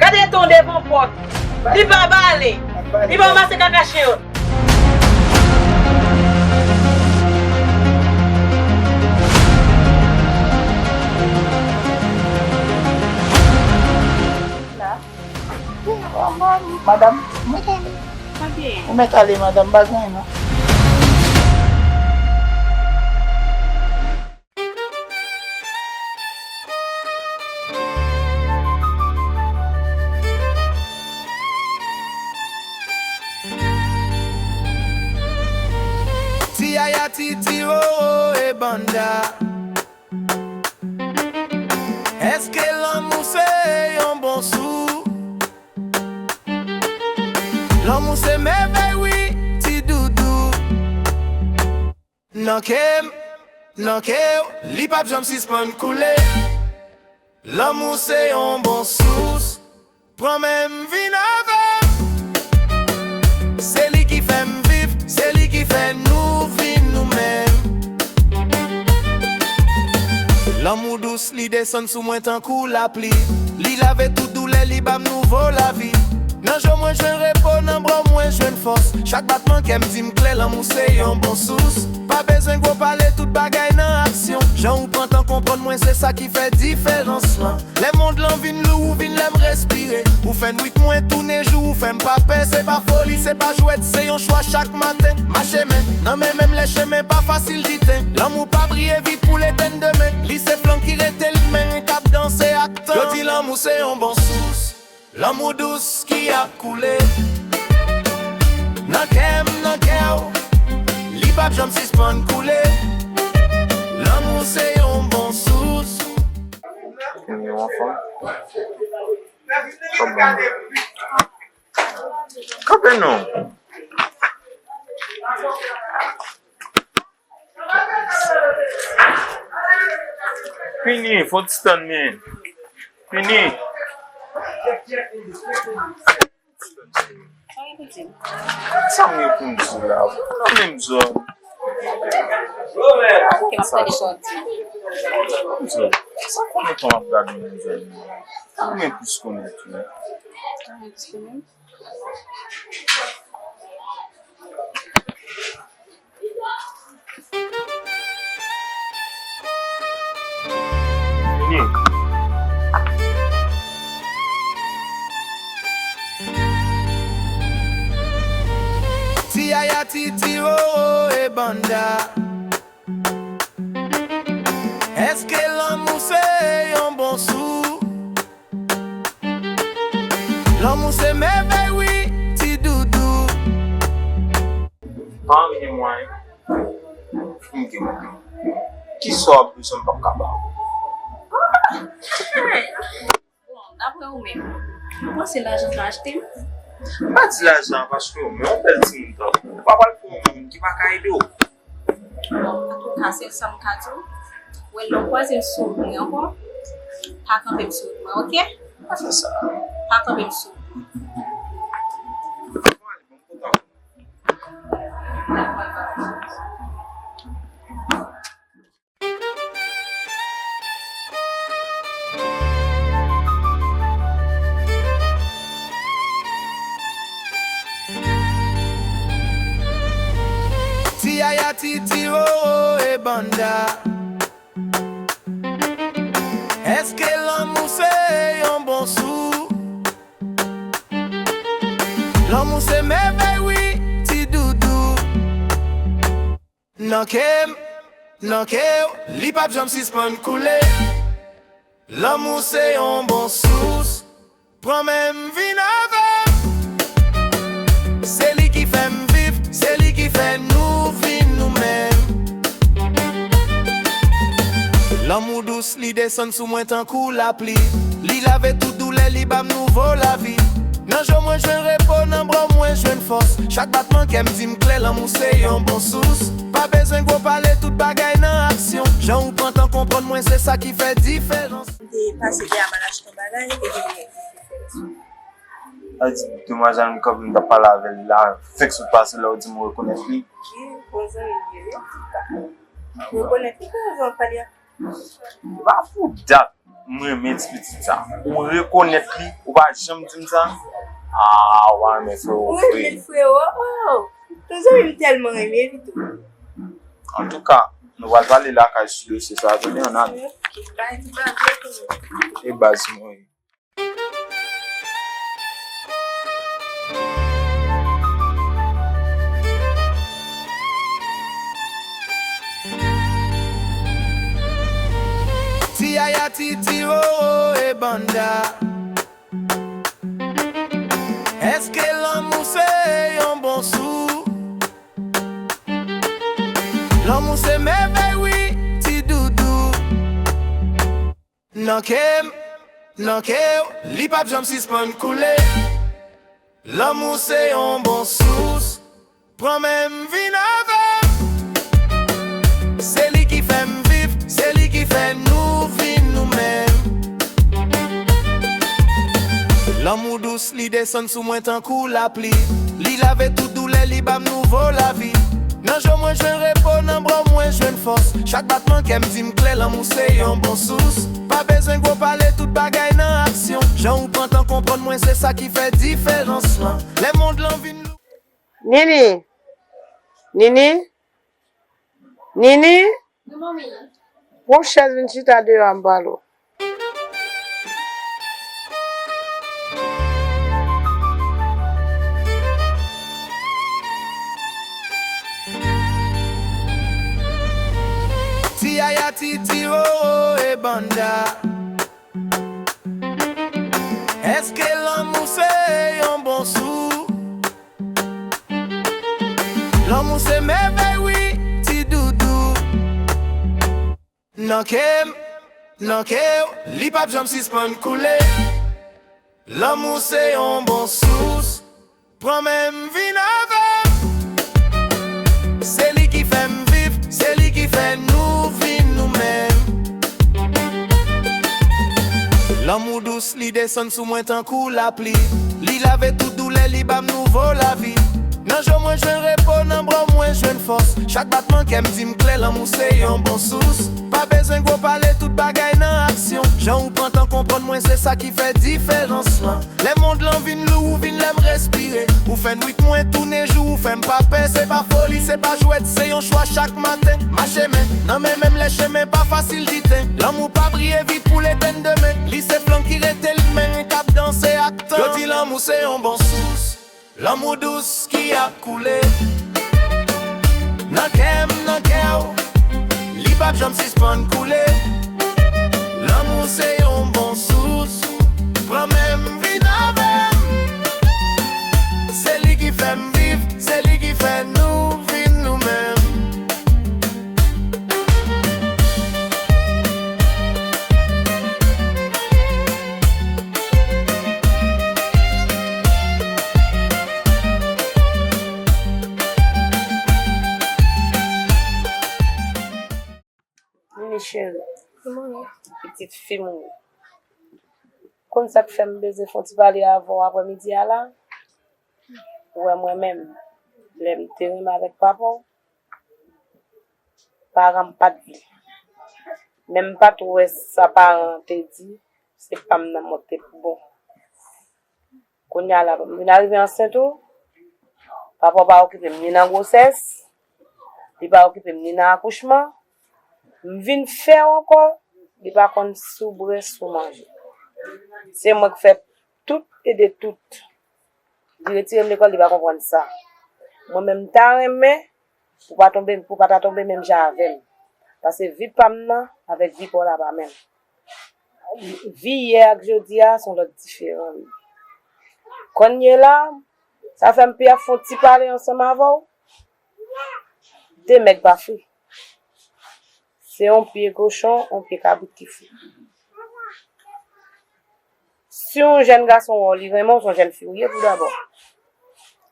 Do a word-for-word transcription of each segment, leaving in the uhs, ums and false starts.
Gade ton devan pòt. Li pa bale. Li pa ranmase kaka chen yo. Madanm, ou mèt ale. Ou mèt ale, madanm, pa gen anyen non. Ti Yaya, Ti Tiro e Banda. Èske lanmou se yon bon sous? Lanmou se mèvèy, wi, ti doudou. Nan kè m, nan kè w, li p ap janm sispann koule. Lanmou se yon bon sous. Pran men m, vin avè m. Se li ki fè m viv, se li ki fè nou vin nou menm. Lanmou dous, li desann sou mwen tankou lapli. Li lave tout doulè, li ba m nouvo lavi. Nan je w mwen jwenn repo, nan bra w mwen jwenn fòs. Chak batman kè m di m klè, lanmou se yon bon sous. Pa bezwen gwo pale, tout bagay nan aksyon. Jan ou pran tan konprann mwen, se sa ki fè diferans lan. Lè mond lan vin lou, ou vin lè m respire. Ou fè nwit mwen tounen jou, ou fè m pa pè. Se pa foli, se pa jwèt, se yon chwa chak maten. Mache men nan men, menm lè chemen pa fasil diten. Lanmou pa briye vit pou l etenn demen. Li se flanm ki rete limen, k ap danse ak tan. Yo di lanmou se yon bon sous. Lanmou dous ki ap koule. Nan kè m, nan kè w, li p ap janm sispann koule. Lanmou se yon bon sous. Kounye a w anfòm? Kanpe non. Fini, fò w ti tann men. Fini. Sa m gen pou m di w la? Ou nan menm zòn. Sa, sa konnen kòman m ap gade menm zòn nan. Ou menm plis konnen tou. Ti Yaya, Ti Tiro e Banda. Èske lanmou se yon bon sous? Lanmou se mèvèy, wi, ti doudou. Pa anyen mwayen pou m gen yon. Kisa w ap bezwen m p ap ka ba w? Bon, daprè ou menm, ou panse lajan ka achte m? M pa di lajan an paske ou menm yon bèl timoun tankou w. Ou pa pral pran yon moun ki pa ka ede w. Bon, antouka, sèl sa m ka di w, wè, lè w kwaze m sou wout mwen ankò, pa kanpe m sou wout mwen, oke? Pa fè sa. Pa kanpe m sou wout mwen. Bon, ale, bon, kontan. Ti Yaya, Ti Tiro e Banda. Èske lanmou se yon bon sous? Lanmou se mèvèy, wi, ti doudou. Nan kè m, nan kè w, li p ap janm sispann koule. Lanmou se yon bon sous. Pran men m, vin avè m. Se li ki fè m viv, se li ki fè nou vin nou menm. Lanmou dous, li desann sou mwen tankou lapli. Li lave tout doulè, Li ba m nouvo lavi. Nan je w mwen jwenn repo, nan bra w mwen jwenn fòs. Chak batman kè m di m klè, lanmou se yon bon sous. Pa bezwen gwo pale, tout bagay nan aksyon. Jan ou pran tan konprann mwen, se sa ki fè diferans. M te pase dèyè m al achte yon bagay, epi m gen diferans. Sa di demwazèl m kanpe, m t ap pale avè l la, fèk sot pase la, ou di m ou rekonèt li. Wi, bon zanmi m ye, wi. Ou rekonèt li, kòman w ap pale a? Ba pou dat, m renmen ti pitit sa. Ou rekonèt li, ou pa janm di m sa? Ah, w pa renmen frewo vre. Ou renmen frewo? Oh! Bon zanmi m tèlman renmen li tou. Antouka, nou pral pale lakay sou dosye sa, tande, ann ale. Ok, bay ti bagay pou mwen. E baz mwen. Ti yaya, ti ti, oh, oh, e banda. Èske lanmou se yon bon sou? Lanmou se mèvèy, wi, ti doudou. Nan kè m, nan kè w, li p ap janm sispann koule. Lanmou se yon bon sous. Pran men m, vin avè m. Se li ki fè m viv, se li ki fè nou vin nou menm. Lanmou dous, li desann sou mwen tankou lapli. Li lave tout doulè, li ba m nouvo lavi. Nan je w mwen jwenn repo, nan bra w mwen jwenn fòs. Chak batman kè m di m klè, lanmou se yon bon sous. Pa bezwen gwo pale, tout bagay nan aksyon. Jan ou pran tan konprann mwen, se sa ki fè diferans lan. Lè mond lan vin lou. Nini! Nini! Nini! Wi, manmi. Pran chèz, vin chita deyò a, m pale w. Ti yaya, ti ti, oh, oh, e banda. Èske lanmou se yon bon sou? Lanmou se mèvèy, wi, ti doudou. Nan kè m, nan kè w, li p ap janm sispann koule. Lanmou se yon bon sous. Pran men m, vin avè m. Se li ki fè m viv, se li ki fè nou vin nou menm. Lanmou dous, li desann sou mwen tankou lapli. Li lave tout doulè, li ba m nouvo lavi. Nan je w mwen jwenn repo, nan bra w mwen jwenn fòs. Chak batman kè m di m klè, lanmou se yon bon sous. Pa bezwen gwo pale, tout bagay nan aksyon. Jan ou pran tan konprann mwen, se sa ki fè diferans lan. Lè mond lan vin lou, ou vin lè m respire. Ou fè nwit mwen tounen jou, ou fè m pa pè. Se pa foli, se pa jwèt, se yon chwa chak maten. Mache men nan men, menm lè chemen pa fasil diten. Lanmou pa briye vit pou l etenn demen. Li se flanm ki rete limen, k ap danse ak tan. Yo di lanmou se yon bon sous. Lanmou dous ki ap koule. Nan kè m, nan kè w, li p ap janm sispann koule. Lanmou se yon bon sous. Pran men m, vin avè m. Se li ki fè m viv, se li ki fè nou vin nou menm. Nini cheri. Pitit fi m ou ye. Konn sa k fè m bezwen fè yon ti pale avè w aprè midi a la? Ou wè mwen menm, lè m te renmen avèk papa w, paran m pa t vle. Men m pa t wè sa paran an te di, se pa m nan mwen k te pou bon. Kounye a la, m vin arive ansent ou, papa w pa okipe m ni nan gwosès, li pa okipe m ni nan akouchman, m vin fè w ankò, li pa konn si w bwè, si w manje. Se mwen k fè tout e de tout. Li retire m lekòl, li pa konprann sa. Mwen menm, m ta renmen pou pa tonbe, pou pa ta tonbe menm jan avè m. Paske vi pa m nan avèk vi pa w la pa menm. Vi yè ak jodi a se yon lòt diferan li. Kounye la, sa fè m pi ap fè yon ti pale ansanm avè w. De mèg pa fri. Se yon pye kochon, yon pye kabrit ki fri. Si yon jèn gason wè w, li renmen w, se yon jèn fi w ye tou dabò.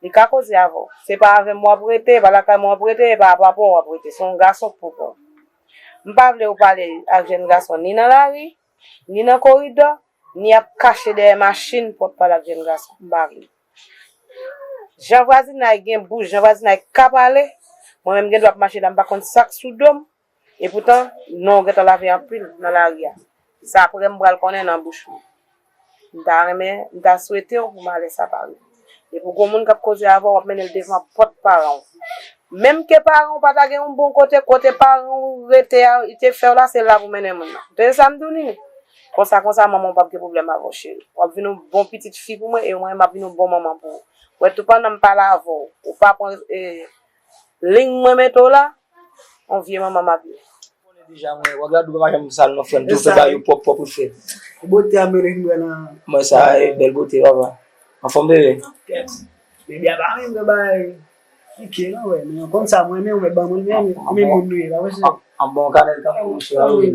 Li ka koze avè w. Se pa avè m w ap rete, e pa lakay mwen w ap rete, e pa papa w w ap rete. Se yon gason k poko. M pa vle w pale ak jèn gason ni nan lari, ni nan koridò, ni ap kache dèyè machin pou w ap pale ak jèn gason. M pa vle. Jan vwazinay gen bouch, jan vwazinay ka pale, mwen menm gen dwa ap mache la, m pa konn sa k sou do m. Epoutan, non w gentan lave anpil nan lari a. Se apre m pral konnen nan bouch mwen. M ta renmen, m ta swete w pou malè sa pa rive. E pou gon moun k ap koze avè w, w ap mennen l devan pòt paran w. Menm ke paran w pa ta gen yon bon kote, kote paran w rete a, li te fè w la, se la pou mennen moun nan. Tande sa m di w, Nini? Konsa, konsa, manman w p ap gen pwoblèm avè w, cheri. W ap vin yon bon pitit fi pou mwen, e mwen, m ap vin yon bon manman pou ou. Wè, tou pandan m pale avè w, ou pa pran, e, liy mwen mete w la, yon vye manman m ap ye. Konnen deja mwen, w ap gade w pa janm sal non, frè m. Tou fè bagay yo pwòp, pwòp ou fè. Bote a mele m wè nan. Mwen sa, e, bèl bote, papa. Anfòm, bebe? Bebe a pa menm nan bagay pike non, wè. Men kòm sa, mwen menm, mwen ban mwen, men, men moun nou ye, pa vre, cheri? An bon kanèl kanpe, monchè, a wi.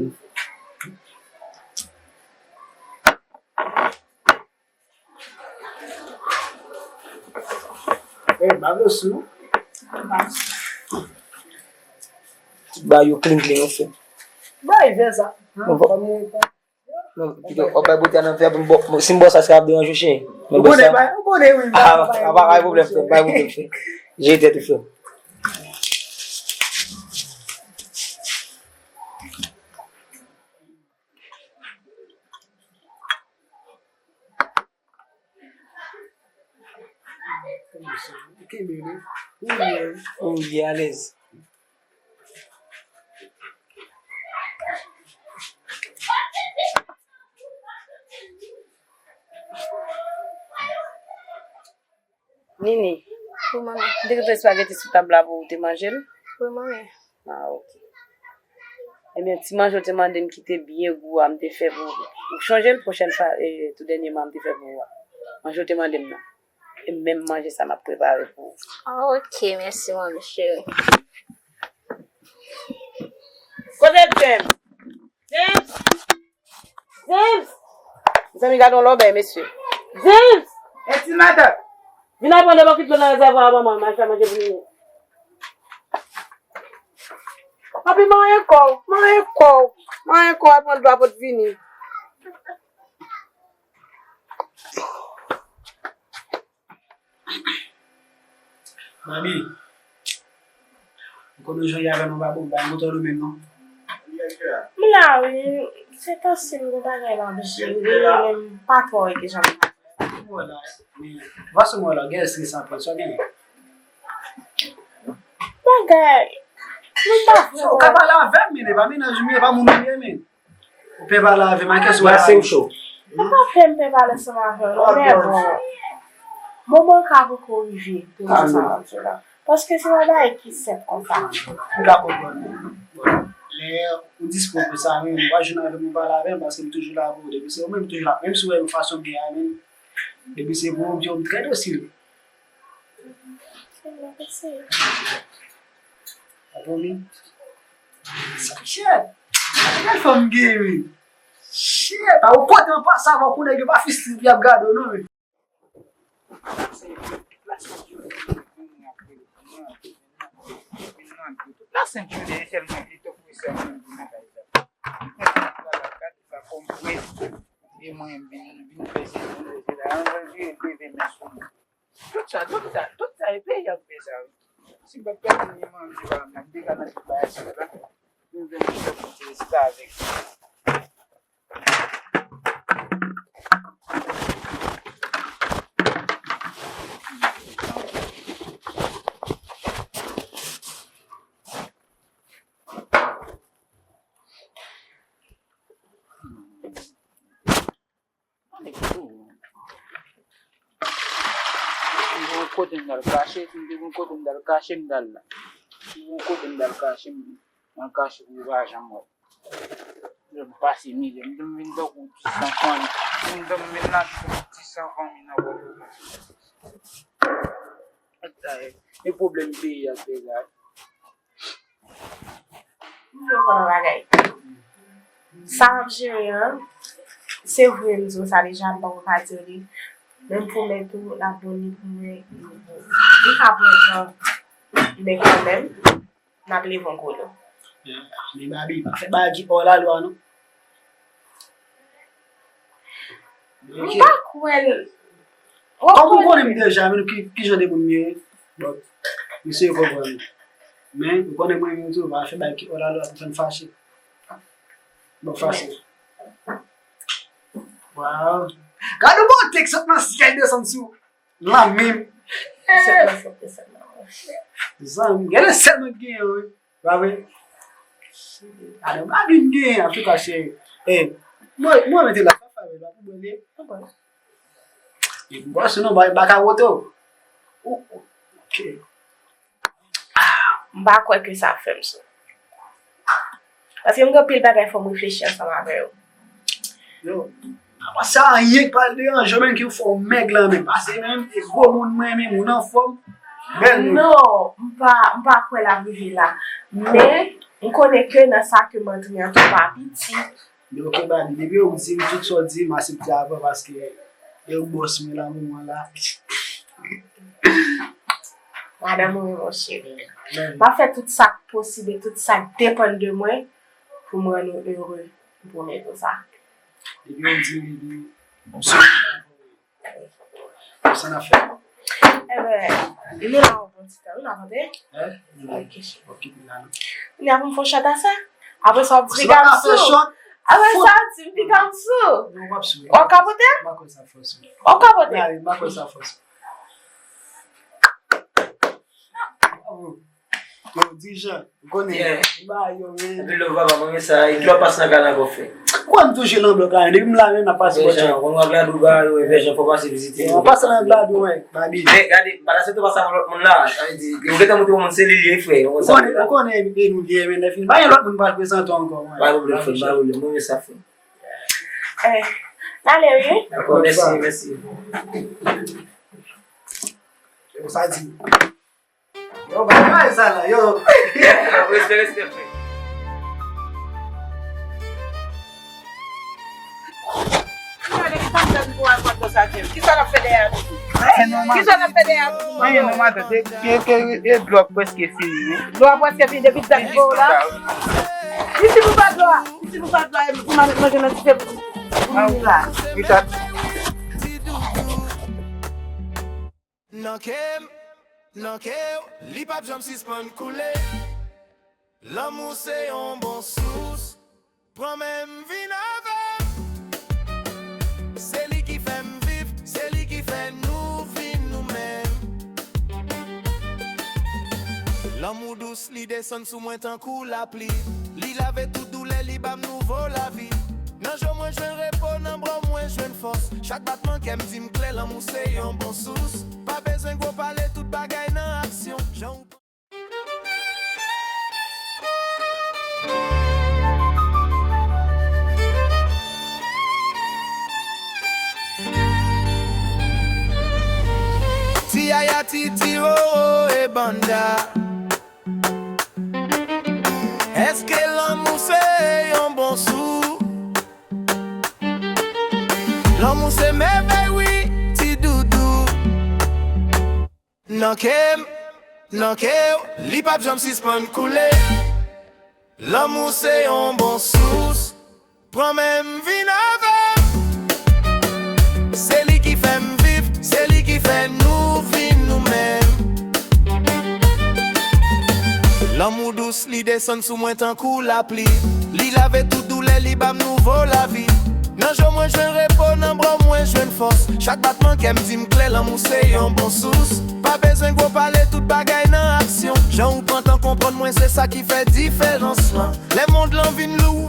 Eh, Bablo sou. Ba yo klin klin, yo fè. Ba yo fè sa. Non, pito, w bay bote a nan fè, pou m bò, si m bò sa, sa ap deranje w, cheri. Men bò sa. Ou konnen, wi. Ah, pa gen pwoblèm, frè, pa gen pwoblèm, frè. Jere tèt ou, frè. Kenbe li. Ou byen alèz. Nini, wi, manmi. M te kite espageti sou tab la pou ou te manje l? Wi, manmi. Ah, ok. Ebyen, ti manje w te mande m ki te byen gou a, m te fè pou ou. Ou chonje l pwochèn fwa, e, tou dènyèman m te fè pou ou a? Manje w te mande m nan. E menm manje sa m ap prepare pou ou. Ah, ok, mèsi, manmi cheri. Kote James? James! James! Mezanmi, gade yon lòbèy, mesye. James! Estimateur! Vin al pran de bokit dlo nan rezèvwa a, manman, m al fè manje pou Nini. Papi, manyen kò w, manyen kò w, manyen kò w, al pran dlo a pou t vini. Mami, ou konnen jan y avè nou pa bon, pa yon moto nou menm non. M la wi, se tansi m gon bagay m ap jere, men m pa twò wè kijan m ka fè. Vwala, men fason mwen la, gen estres anpil, sa w genyen? Bagay, nou pa vle. Ou ka pale avè m, men e pa mennaj ou m ye, e pa moun ou m ye, men. Ou pe pale avè m, a kiyès ou pale? Ou pa pè m pe pale ansanm avè w non, men bon. Moman ka poko rive pou m di sa m ap di w la. Paske se pa bagay ki senp konsa. M ka konprann. Bon, lè ou dispo pou sa, men ou pa jwenn avè m, ou pale avè m, paske m toujou la pou ou. Depi se ou menm, m toujou la. Menm si w wè m fason m ye a, men depi se pou ou, m di w m trè dosil. Sa promi. Sa chè. Gade fanm gen wi. Chè, pa ou pote anpa sa, fò konnen yo pa fistri pou y ap gade w non wi. Tout la sent jounen sèlman li t ofri sa mwen pou nan kay sa. Gade sa kòm prens. E mwen vin vin fè se vin fè se la. An vle vire leve men sou mwen. Tout sa, tout sa, tout sa, e peyi a k fè sa wi. Si m pa t pèdi ni manm ni pa m, m deja nan tout bagay sa la. Nou fè nou fè pou ti reste avèk. Annik tou. Si gon kote m t al kache, si m te gon kote m t al kache, m t al la. Si gon kote m t al kache, m al kache pou yo pa janm wè m. Lè m pase mizè, m di m vin tankou ti san fanmi. M di m vin la tankou ti san fanmi nan Pòtoprens. Sa e, e pwoblèm peyi a fè la. M vle w konn yon bagay. Sa m ap jere an, Se vre, m di w sa deja, m poko ka di w li. Men m pwomèt ou, l ap bon ni pou mwen, ni pou ou. Li ka pran tan, men kanmenm, n ap leve yon gwo lo. Men Babi, pa fè bagay ki hors la loi, non. M pa kwè l. Kòm ou konnen m deja, men ki, ki jan de moun m ye, bon, m eseye konprann ou. Men, ou konnen mwen menm tou, pa fè bagay ki hors la loi pou fè m fache. Bon, fache. Waw. Gade yon bote k sot nan syèl desann sou lanmè m. Sèt nan sèt nan sèt nan, monchè. Zanmi, gade sèt mwen genyen, wi. Pa vre? Gade, pa vin genyen, antouka, cheri. E, mwen, mwen mete la, pa favè, la, pou mwen, li. Bon, sinon, ba, ba ka wote w. Ou, ou, ok. M pa kwè ke sa ap fè m sou. Paske m gen anpil bagay fò m reflechi ansanm avè yo. Yo, pa panse a anyen k pral deranje w, menm ke w fè w mèg la menm. Pase menm, e gwo moun mwen renmen, moun anfòm, bèl moun. Non, m pa, m pa kwè l ap rive la. Men, m konnen ke nan sa ke m antre an tou pa piti. Men ok, Babi, depi w di m tout sa w di, m aksepte avè w paske e w bòs mwen lan moman la. Madanm ou, wi, mon cheri. M ap fè tout sa k posib e tout sa k depann de mwen pou m rann ou ere. M pwomèt ou sa. Depi w di m, m sou. Sa n ap fè? Enben, nou la yon bon ti tan, wi, n ap tande? Hein? Ok, cheri. Ok, la. Kounye a pou m fè yon shot a sa? Apre sa, w ap di piga m sou. Apre sa, w ap di m piga m sou. Non, w ap sou. W ap kapote? M pa kwè sa fòs. W ap kapote? Gade, m pa kwè sa fòs. Bravo. Yo, dirijan, ou konnen, ba yo, men. Anpil love, papa, mwen, men sa, e ki lè w ap pase nan kay la ankò, frè? Kwè m toujou lan blòk la, depi m la menm, n ap pase bò sa. Vèjan, konn w ap Gladou ba yo, e Vèjan, fò pase vizite yo. An pasan nan Gladou, wen, Babi. Men, gade, pa ta sete w pase avèk lòt moun la, sa vle di, yo gentan montre w moun se li ye, frè, ou konn sa. Ou konnen, ou konnen, e nou li ye, men, lè fini. Pa gen lòt moun m pral prezante w ankò, wen. Pa gen pwoblèm, frè, pa gen pwoblèm, mwen, men sa, frè. Eh, n ale, wi. Dakò, mèsi, mèsi. Yo, sa di. Yo, bay, bay sa la, yo. Respè, respè, frè. Kisa n ap fè dèyè a? Kisa n ap fè dèyè a? Anyen non, matant, se, se, se, e dlo a prèske fini, wi. Dlo a prèske fini depi dat pou la. Isi nou pa dlo a. Isi nou pa dlo a, e pou manje nan dife pou, pou nou la. Richard. Nan ke m, nan ke w, li p ap janm sispann koule. Lanmou se yon bon sous. Pran men m, vin avè m. Se li ki fè m viv, se li ki fè nou vin nou menm. Lanmou dous, li desann sou mwen tankou lapli. Li lave tout doulè, li ba m nouvo lavi. Nan je w mwen jwenn repo, nan bra w mwen jwenn fòs. Chak batman kè m di m klè, lanmou se yon bon sous. Pa bezwen gwo pale, tout bagay nan aksyon. Jan w Ti yaya, ti, ti, oh, oh, e banda. Èske lanmou se yon bon sou? Lanmou se mèvèy, wi, ti doudou. Nan ke m, nan ke w, li p ap janm sispann koule. Lanmou se yon bon sous. Pran men m, vin avè m. Se li ki fè m viv, se li ki fè nou vin nou menm. Lanmou dous, li desann sou mwen tankou lapli. Li lave tout doulè, li ba m nouvo lavi. Nan je w mwen jwenn repo, nan bra w mwen jwenn fòs. Chak batman kè m di m klè, lanmou se yon bon sous. Pa bezwen gwo pale, tout bagay nan aksyon. Jan ou pran tan konprann mwen, se sa ki fè diferans lan. Lè mond lan vin lou,